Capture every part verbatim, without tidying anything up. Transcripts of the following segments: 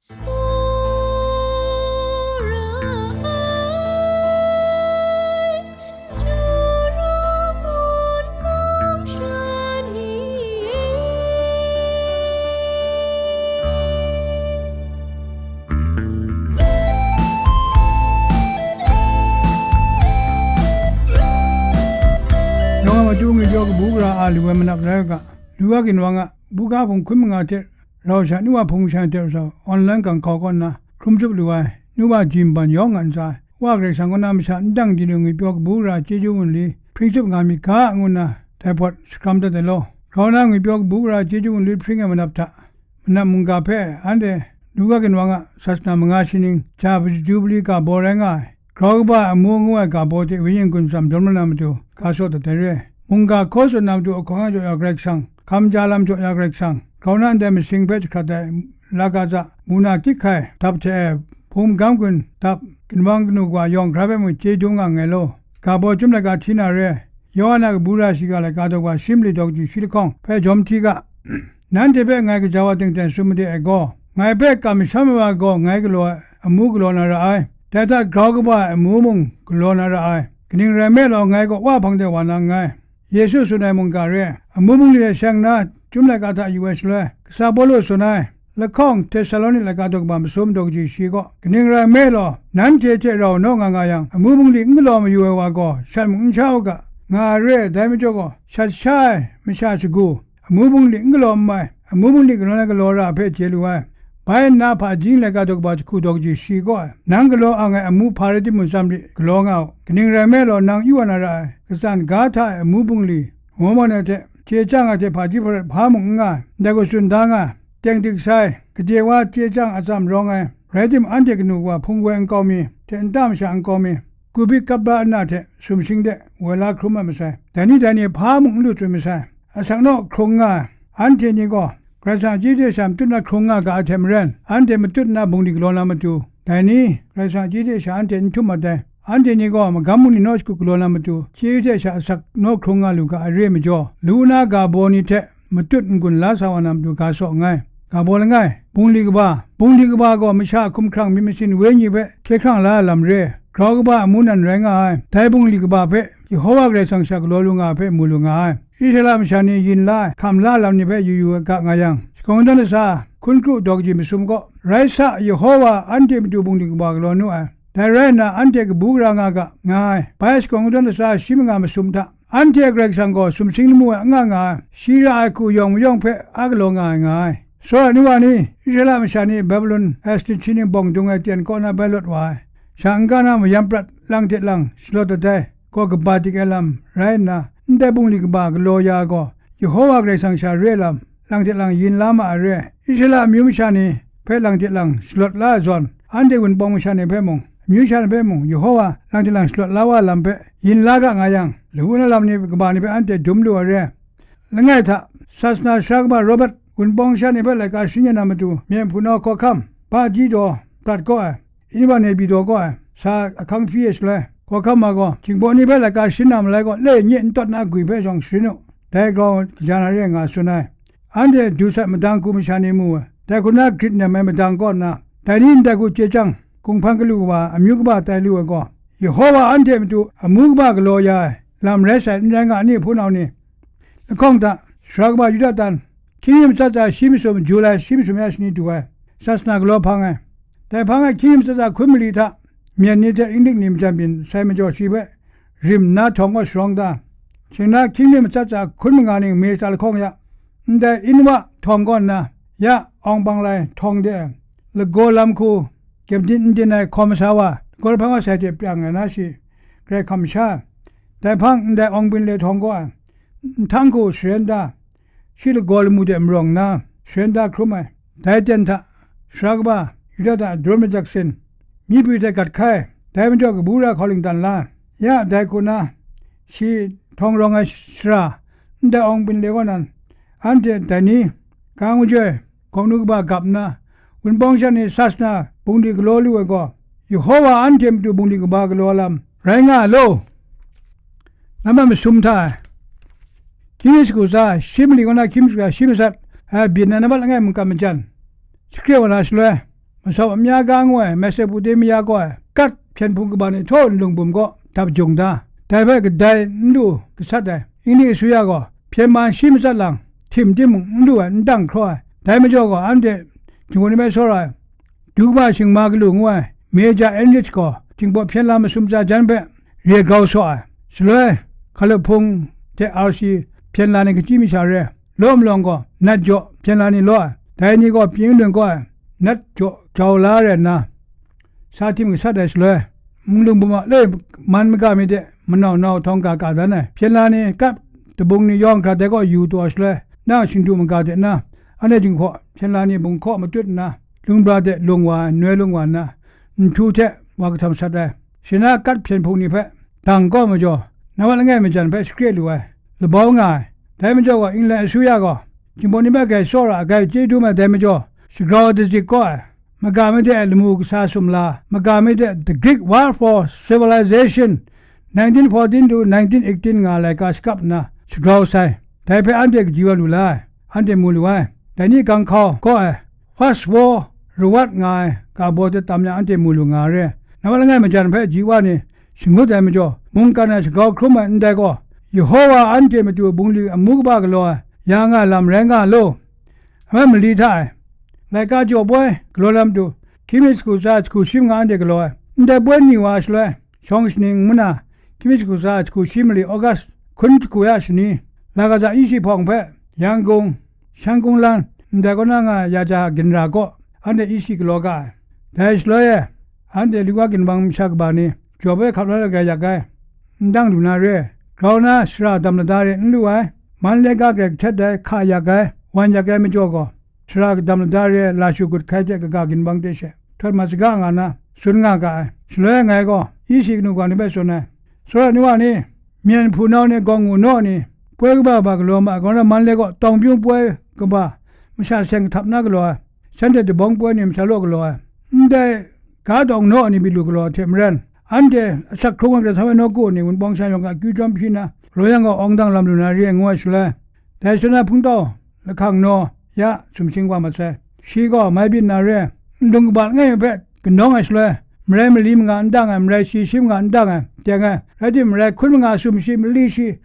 Tsawra ai, Juru ngun mung sha ni e. Yawng a matu ngwipyaw kabu gara a lu ai manap rai u ga, Luka ginwang a buga hpung hkun manga hte rau sha nu wa hpung sha hte rau sa online kang hkau kaw nna hkrum tsup lu ai nu wa Jim Ban yawng a ntsa e. Wa Karai Kasang kaw na masha n dang di lu ngwipyaw kabu gara chyeju wunli hpring tsup nga myit ga, ngu nna dai pawt shakram dat ai law, grau na ngwipyaw kabu gara chyeju wunli hpring ai manap hta, manap mungga hpe anhte Luka ginwang a sasana manga shaning ja Jubili ga baw rai nga ai, grau kaba ai amu ngu ai ga baw hte wenyi n-gun tsam dawn mat na matu ga saw dat ai re. Mungga hkaw tsun na matu ahkang jaw ya Karai Kasang, hkam ja lam jaw ya Karai Kasang, grau na ndai masing hpe jahkrat ai, la ga za, muna kyik hkai, dap hte ai, hpung magam gun dap, ginwang kanu kawa yawng hkra hpe mung chye dum nga nngai law, ga baw chyum laika hti na re. Yawhan a kabu gara shiga laika daw kaba shi mali daw kaji shi lahkawng hpe jawm hti ga, nanhte hpe ngai gaja wa teng teng tsun made ai gaw, ngai hpe kamsham ai wa gaw ngai galaw ai amu galaw na ra ai, dai hta grau kaba ai amu mung galaw na ra ai. Kaning rai nme law, ngai gaw Wa hpang de wa na nngai. Yesu tsun ai mungga re ai, amu bungli hte seng nna, chyum laika hta yu ai shaloi, kasa Pawlu tsun ai, lahkawng Htesaloni laika daw kaba masum daw kaji shi kaw, kaning rai nme law, nanhte hte rau naw nga nga yang, amu bungli n galaw mayu ai wa gaw, shat mung n sha u ga, nga ai re ai, dai majaw gaw, shat sha ai masha shagu, amu bungli n galaw n mai, amu bungli galaw na galaw ra hpe chye lu ai. Bai nna hpaji laika daw kaba jahku daw kaji shi kaw ai, nang galaw ang ai amu hpa rai timung, tsam rit galaw nga u. Kaning rai nme law, nang yu wa na ra ai, katsan ga hta e amu bungli, maw maw na hte, chye chyang ai hte hpaji hparet hpa mung n nga ai, ndai gaw tsun da nga ai. Teng dik sai, gade wa chye chyang atsam rawng ai, rai timung, anhte kanu kawa hpung woi nkau mi hte nta masha nkau mi, kubit kabra nna hte sumsing de woi la hkrum ai masai, dai ni dai ni hpa mung n lu tsun masai. Asak naw hkrung nga ai, anhte ni gaw Karai Kasang chyeju hte sha matut na hkrung nga ga ai hte maren, anhte matut nna bungli galaw na matu, dai ni Karai Kasang chyeju hte sha anhte n htum mat ai. Anhte ni gaw magam bungli naw shagu galaw na matu, chyeju hte sha asak naw hkrung nga lu ga ai re ai majaw, lu na ga baw ni hte matut n-gun la sa wa na matu ga saw nngai. Ga baw langai, bungli kaba, bungli kaba gaw masha a hkumhkrang myit masin wenyi hpe hkye hkrang la ai lam re, grau kaba a mungdan rai nga ai. Dai bungli kaba hpe Yehova Karai Kasang sha galaw lu nga ai hpe mu lu nga ai. Israela masha ni yin la ai, hkam la ai lam ni hpe yu yu ai ga nga yang, shakawn kungdawn lasa hkun kru daw kaji masum gaw, rai sa, Yehova anhte matu bungli kaba galaw nu ai. Dai rai nna, anhte kabu gara nga ga, nga ai. Bai shakawn kungdawn lasa shi manga masum hta, anhte a Karai Kasang gaw sumsing lamu ai anga nga ai, shi ra ai hku yawng mayawng hpe a galaw nga ai, nga ai. Tsawra ai nu wa ni, Israela masha ni Babilon ai sanit shi ning bawng dung ai ten kaw na bai lawt wa ai. Sha n-ga na mayam prat lang hte lang shalawt dat ai gaw kaba dik ai lam rai nna, ndai bungli kaba galaw ya ai gaw, Yehova Karai Kasang sha re ai lam, lang hte lang yin la ma ai re ai. Israela amyu masha ni hpe lang hte lang shalawt la ai zawn, anhte wunpawng masha ni hpe mung, amyu sha ni hpe mung, Yehova lang hte lang shalawt la wa ai lam hpe yin la ga nga yang, lawu na lam ni kaba ni hpe anhte dum lu ai re ai. Langai hta, sasana sara kaba Robert, wunpawng masha ni hpe laika sharin ya na matu, myen hpunau hkawhkam, Ba Ji Daw prat kaw ai, Inwa Nebi Daw kaw ai, sa ahkang hpyi ai shaloi, hkawhkam ma gaw, Jinghpaw ni hpe laika sharin na malai gaw, le nye n tawt na gwi hpe shawng sharin u, dai grau kaja na re ai, nga tsun ai. Anhte Dusat madang hku masha ni mu ai, dai hku na grit nem ai madang kaw nna, dai ni ndai hku chye chyang, gunghpan galu kaba, amyu kaba tai lu ai gaw, Yehova anhte matu amu kaba galaw ya ai lam rai sai, n rai nga ni, hpunau ni? Lahkawng hta, sara kaba Yuda tan, hkying mi matsat tsa shi masum, Julai shi masum ya shani du ai, sasana galaw hpang ai. Dai hpang e hkying mi matsat tsa hkun mali hta, myen ni hte inglik ni majan byin sai majaw shi hpe rim nna htawng kaw sharawng da, shing na hkying mi matsat tsa hkun manga ning Mesta lahkawng ya, ndai Inwa htawng kaw nna, ya Awng Banglai htawng de ai, lagaw lam hku, gyep din n din ai hkaw masa wa, lagaw lahpang wa sai hte pryang ai na shi, grai hkam sha ai. Dai hpang ndai Awng Binle htawng kaw ai, nhtang hku sharen da, shi lagaw lamu de marawng nna, sharen da hkrum ai. Dai ten hta, sara kaba, Yuda hta daram majak sin, myi pwi hte gat hkai, dai majaw kabu gara hkau ling dan la ai. Ya, dai hku na, shi htawng rawng ai shara, ndai Awng Binle kaw nan, anhte dai ni, ga majoi, gaw nu kaba gap nna, wunpawng masha ni sasana bungli galaw lu ai gaw, Yehova anhte matu bungli kaba galaw lam rai nga ai law, nambat masum hta e, hkying mi shagu tsa, shi mali kaw na hkying mi shagu tsa, shi matsat, e, byin na nambat langai mungkan majan, shakre wa na shaloi, masawp amya ga ngu ai Mesopotamia kaw ai Kat hpyen hpung kaba ni htaw nlung bum kaw dap jung da, dai hpe kadai n lu gasat ai Inglik asuya gaw hpyen man shi matsat lang, htim timung n lu ai, n dang hkraw ai. Dai majaw gaw, anhte Jinghpaw ni hpe tsawra ai, du kaba shingma galu ngu ai Major Enrich gaw Jinghpaw hpyen la masum tsa jan hpe re grau saw ai. Shaloi, Hkalup Hpung hte R C hpyen la ni kachyi masha re, law malawng gaw nat jaw hpyen la ni law ai. Dai ni gaw Pying Lun kaw ai nat jaw jau la rai nna, sa htim gasat ai shaloi, nlung bum a le man maga mi de manau nau htawng ga ka dan ai. Hpyen la ni kap dabung ni yawng hkra dai kaw yu taw ai shaloi, nang shingdu maga de nna, anhte jinghpaw hpyen la ni bunghkaw matut nna, lungbra de lung wa ai, noi lung wa nna, nhtu hte wa kahtam sat ai. Shi na Kat hpyen hpung ni hpe dang kaw majaw, nambat langai majan hpe shakre lu ai, labau nga ai. Dai majaw gaw, England asuya gaw, Jinghpaw ni hpe grai tsawra ai, grai chyeju mai dai majaw, shagrau dazik kaw ai, maga mi de ai lamu kasa sumla, maga mi de The Greek War for Civilization, nineteen fourteen to nineteen eighteen nga ai laika shakap nna shagrau sai. Dai hpe anhte kaji wa lu la ai, anhte mu lu ai. Dai ni ganghkau kaw ai, First War Reward nga ai ga baw hte tam yang anhte mu lu nga ai re. Nambat langai majan hpe ji wa ni shangut ai majaw, mungkan ai shagrau hkrum ai ndai gaw, Yehowa anhte matu bungli amu kaba galaw ai ya nga ai lam rai nga law, a mali hta e, laika jaw poi galaw na matu, hkying mi jahku tsa jahku shi manga anhte galaw ai. Ndai poi ni wa ai shaloi, shawng shaning ngu na, hkying mi jahku tsa jahku shi mali August hkun jahku ya shani, Lagaza isi hpawng hpe Yangon, Shan Kunglan, ndai kaw na nga ai Yaja ginra kaw anhte isi galaw ga ai. Dai shaloi e, anhte Luka ginwang masha kaba ni jaw poi hkap la na grai yak ai, n dang lu na re, grau na shara dam lada re n lu ai, man le ga grai kahtet ai hka yak ai, wan yak ai majaw gaw, shara dam lada re ai lashu gut hkai hte kaga ginwang hte she htawt mat saga nga na, tsun nga ga ai. Shaloi ngai gaw, isi kanu ga ni hpe tsun ai, Tsawra ni wa ni, myen hpunau ni, gawng wu naw ni, poi kaba ba galaw ma ai, grau na man le gaw tawng pyung poi kaba, masha seng kahtap na galaw ai, shanhte dabawng poi ni masha law galaw ai, ndai ga tawng naw ni byi lu galaw ai hte maren, anhte asak hkrung ai Karai Kasang hpe nawku ni Wunpawng sha yawng hta akyu jawm hpyi na, galaw yang gaw awng dang lam lu na re ai, ngu ai shaloi, dai sha na hpungtau lahkang naw ya sumsing wa mat sai. Shi gaw mai byin na re, nlung kaba langai mi hpe kanawng ai shaloi, marai mali manga n dang ai, marai shi shi manga n dang ai, teng ai, rai timung, marai hkun manga sum shi mali shi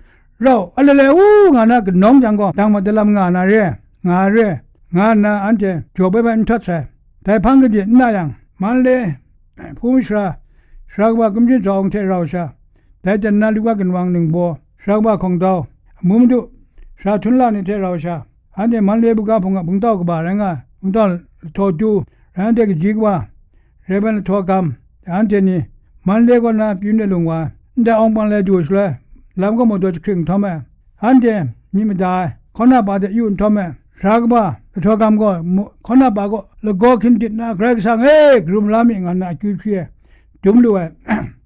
rau alale u nga na kanawng jang gaw, dang madalam nga na re, nga ai re, nga nna anhte jaw poi hpe n htawt sai. Dai hpang gade n na yang, Manle, Hpu mashara, sara kaba Kumjin Zawng hte rau sha, dai ten na Luka ginwang ningbaw, sara kaba Hkawng Dau, amu madu, sara htunla ni hte rau sha, anhte Manle buga hpung a hpungtau kaba rai nga ai, hpungtau lahtaw du, rai anhte kaji kaba, Reban lahtaw gam, anhte ni Manle kaw na pyi ndai lung wa ai, ndai awng pang lai du shaloi, lam gaw mawdaw jahkring nhtawm ai, anhte myit mada ai, hkauna pa hte yu nhtawm ai, sara kaba lahtaw gam gaw mu-, hkauna pa kaw lagaw hkin dit na, Karai Kasang e, karum la mi, nga nna akyu hpyi ai, dum lu ai.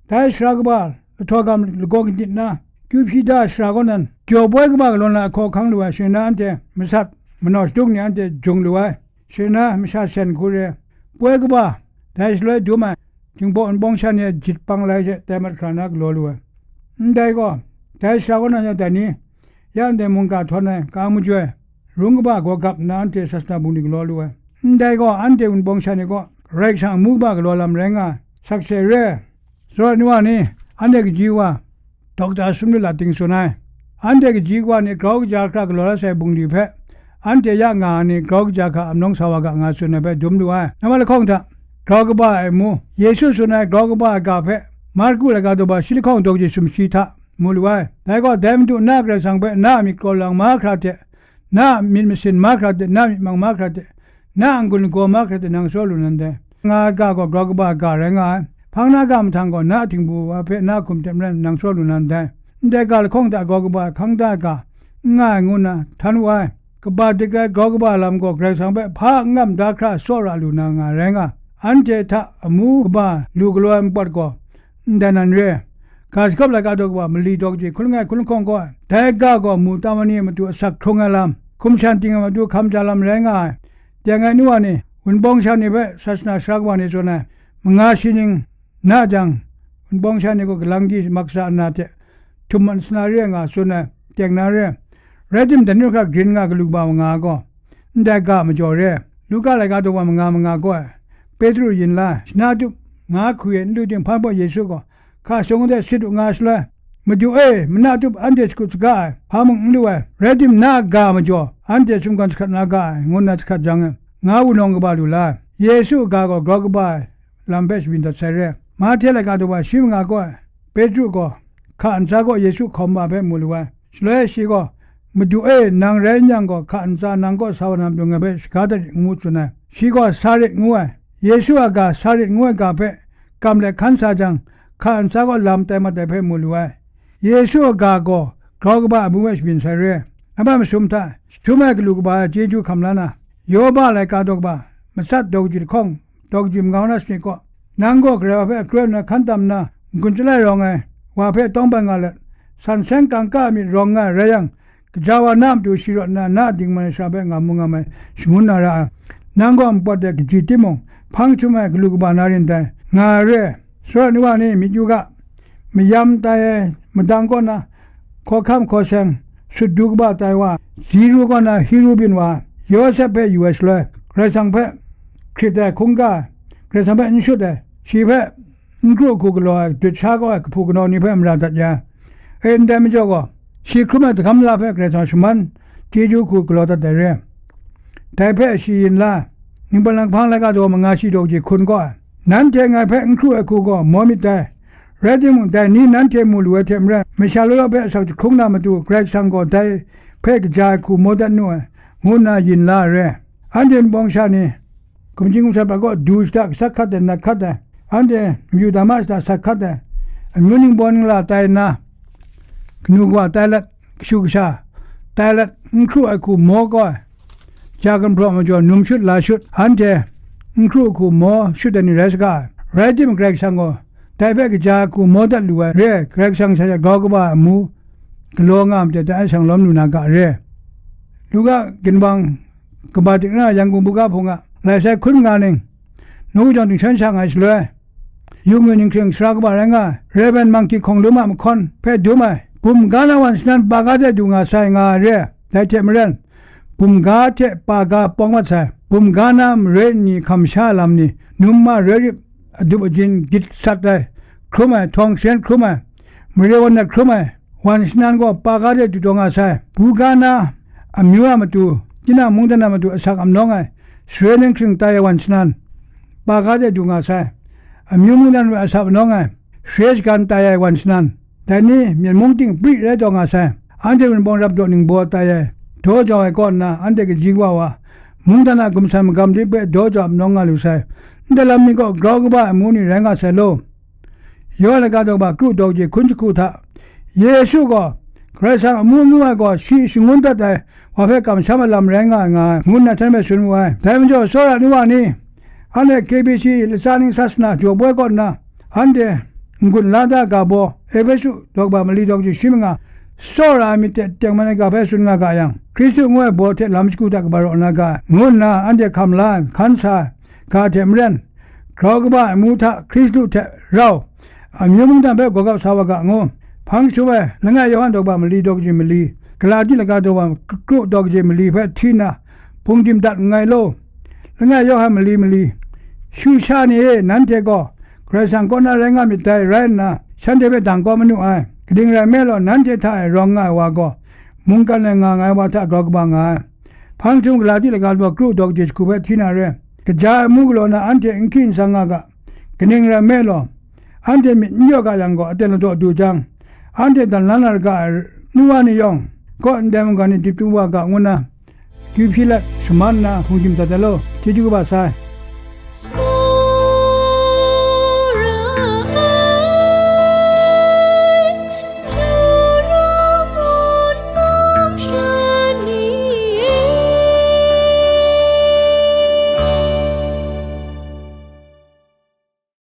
Dai sara kaba lahtaw gam lagaw hkin dit na, kyu hpyi da ai sara kaw nan, jaw poi kaba galaw na ahkaw ahkang lu ai, shing na anhte masat manau shadung ni anhte jung lu ai, shing na masha sen hku re, poi kaba, dai shaloi dum ai, Jinghpaw Wunpawng sha ni a jit pang lai hte tai mat hkra na galaw lu ai. Ndai gaw, dai sara kaw nan yawng dai ni, ya ndai mungga htawn ai, ka majoi, rung kaba gaw gap nna anhte sasana bungli galaw lu ai. Ndai gaw, anhte Wunpawng sha ni kaw Karai Kasang amu kaba galaw lam rai nga ai, sakse re ai. Tsawra ni wa ni, anhte kaji wa, Dokta Sumlu Lating tsun ai. Anhte kaji wa ni grau kaja hkra galaw la sai bungli hpe, anhte ya nga ai ni grau kaja hkra amlawng sa wa ga nga tsun ai hpe dum lu ai. Nambat lahkawng hta, grau kaba ai amu, Yesu tsun ai grau kaba ai ga hpe, Marku laika daw ba shi lahkawng daw kaji sumshi hta, mu lu ai. Dai gaw, dai Madu na Karai Kasang hpe na a myit kraw lang mahkra hte, na a myit masin mahkra hte, na a myit mang mahkra hte, na a n-gun lagaw mahkra hte nang tsawra lu na ndai. Nga ai ga gaw grau kaba ai ga rai nga ai. Hpang na ga mahtang gaw na a htingbu wa hpe na a hkum hte maren nang tsawra lu na ndai. Ndai ga lahkawng hta grau kaba ai hkang da ai ga n nga ai ngu nna htan wu ai. Kaba dik ai grau kaba lam gaw Karai Kasang hpe hpa n ngam da hkra tsawra lu na nga rai nga ai. Anhte hta amu kaba lu galaw ai mupawt gaw ndai nan re ai. Ga shagawp laika daw kaba mali daw kaji hkun langai hkun lahkawng kaw ai. Dai ga gaw mu tamani a matu asak hkrung ai lam, hkum shan ting ai matu hkam ja lam rai nga ai. Teng ai nu wa ni, Wunpawng sha ni hpe sasana sara kaba ni tsun ai, manga shi ning na jang, Wunpawng sha ni gaw galang di maksa nna hte htum masana re ai nga tsun ai, teng na re ai. Rai timung, dai ni hkra grin nga galu kaba manga gaw, ndai ga majaw re ai. Luka laika daw kaba manga manga kaw ai, Petru yin la, shana tup nga hku e n lu ting, hpan pawt Yesu gaw hka sung de sit u nga shaloi, Madu e, mana tup anhte shakut saga ai, hpa mung n lu ai, rai timung, na a ga majaw anhte sumgawn jahkrat na ga ai, ngu nna jahkrat jang e, nga wunawng kaba lu la ai. Yesu a ga gaw grau kaba ai lam hpe shabyin dat sai re ai. Mahte laika daw wa shi manga kaw ai, Petru gaw hka ntsa kaw Yesu hkawm wa hpe mu lu ai. Shaloi shi gaw, Madu e, nang rai n yang gaw, hka ntsa nang kaw sa wa na matu ngai hpe shaga dat rit, ngu tsun ai. Shi gaw, Sa rit, ngu ai. Yesu a ga, Sa rit, ngu ai ga hpe kam let hkan sa jang, hka ntsa kaw lam tai mat ai hpe mu lu ai. Yesu a ga gaw grau kaba ai amu hpe shabyin sai re ai. Nambat masum hta jahtum ai galu kaba ai chyeju hkam la na, Yoba laika daw kaba, matsat daw kaji lahkawng, daw kaji magau na sanit kaw, nang gaw Karai Wa hpe akroi nna hkan tam nna, n-gun chyalai rawng ai wa hpe tawngban nga let, san seng kangka ai myit rawng nga ai rai yang, kaja wa na a matu shi rawt nna, na a dingman ai sara hpe ngam mu ngam ai shangun na ra ai. Nang gaw npawt de kaji timung, hpang jahtum ai galu kaba na rin dai, nga ai re ai. Tsawra ai nu wa ni, myit yu ga, mayam tai ai madang kaw na, hkawhkam hkawseng, sut du kaba tai wa, Ziru kaw na Hiru byin wa, Yawsep hpe yu ai shaloi, Karai Kasang hpe hkrit ai hkungga, Karai Kasang hpe n shut ai, shi hpe n kru hku galaw ai, dut sha kau ai kahpu kanawn ni hpe mara dat ya ai. E, ndai majaw gaw, shi hkrum ai dagam la hpe Karai Kasang shaman chyeju hku galaw dat ai re ai. Dai hpe shi yin la, Ningpawt Lang Hpang laika daw manga shi daw kaji hkun kaw ai, nanhte ngai hpe n hkru ai hku gaw maw myit dai. Rai timung, dai ni nanhte mu lu ai hte maren, masha law law hpe asak jahkrung na matu, Karai Kasang gaw dai hpe kaja ai hku maw dat nu ai, ngu nna yin la ai re ai. Anhte nbawng sha ni, gumjing gumsat hpa kaw du shada, gasat hkat ai, nat hkat ai, anhte mayu dama shada, sat hkat ai, amyu ningbaw ningla tai nna, kanu kawa tai let, kashu kasha tai let, n hkru ai hku maw kau ai, ja gumhpraw majaw num shut la shut, anhte n hkru hku maw shut ai ni rai saga ai. Rai timung, Karai Kasang gaw dai hpe kaja ai hku maw dat lu ai re ai, Karai Kasang sha sha grau kaba ai amu galaw nga ai majaw, dai shang lawm lu na ga re ai. Luka ginwang kaba dik na, Yangon buga hpung a lai sai hkun nga ning, nawku jawng tingsan sha nga ai shaloi, yu ngwi ninghkring sara kaba rai nga ai, Rev. Mangki Hkawng Lum a mahkawn hpe dum ai, bumga na wan shanan pa ga de du nga sai, nga ai re ai. Dai hte maren, bumga hte pa ga pawng mat sai, bumga na mare ni hkam sha ai lam ni, num ma roi rip adup ajin gyit sat ai, hkrum ai, htawng shayan hkrum ai, mare wan dat hkrum ai, wan shanan gaw pa ga de du taw nga sai, buga na amyu a matu, tinang mungdan a matu asak amnawng ai, sare ninghkring tai ai wan shanan, pa ga de du nga sai, amyu mungdan hpe asak amnawng ai, sare shagan tai ai wan shanan, dai ni myen mung ting pri rai taw nga sai, anhte wunpawng rap daw ningbaw tai ai, daw jau ai kaw nna, anhte kaji kawa wa, mungdan a gumsan magam dip hpe daw jau amnawng nga lu sai, ndai lam ni gaw grau kaba ai amu ni rai nga sai law. Yawhan laika daw kaba kru daw kaji hkun jahku hta, Yesu gaw, Karai Kasang amu ngu ai gaw, shi shangun dat ai wa hpe kamsham ai lam rai nga ai, nga ai, ngu nna htan hpe tsun wu ai. Dai majaw, tsawra ai nu wa ni, anhte K B C latsa ning sasana jaw poi kaw nna, anhte n-gun la da ga baw, Ehpesu daw kaba mali daw kaji shi manga, tsawra ai myit hte tengman ai ga hpe tsun nga ga yang, Hkristu ngu ai baw hte lam shagu hta kaba raw na ga ai, ngu nna anhte hkam la ai, hkan sa ai, ga hte maren, grau kaba ai amu hta Hkristu hte rau, amyu mungdan hpe gawgap sa wa ga ngu, hpang jahtum ai langai Yawhan daw kaba mali daw kaji mali, Galati laika daw kaba kru daw kaji mali hpe hti nna, hpungdim dat nngai law. Langai Yawhan mali mali, Shu sha ni e, nanhte gaw Karai Kasang kaw na rai nga myit dai, rai nna, shanhte hpe dang kau manu ai. Kaning rai nme law, nanhte hta e rawng nga ai wa gaw, mungkan e nga nga ai wa hta grau kaba nga ai. Hpang jahtum Galati laika daw kru daw kaji jahku hpe hti na re, kaja ai amu galaw na anhte n hki n sang nga ga, kaning rai nme law, anhte myit n yaw ga yang gaw, aten ladaw du jang, anhte dan la na ra ga ai nu wa ni yawng kaw ndai mungga ni dip tu wa ga, ngu nna, akyu hpyi let shaman nna hpungdim dat ai law, chyeju kaba sai.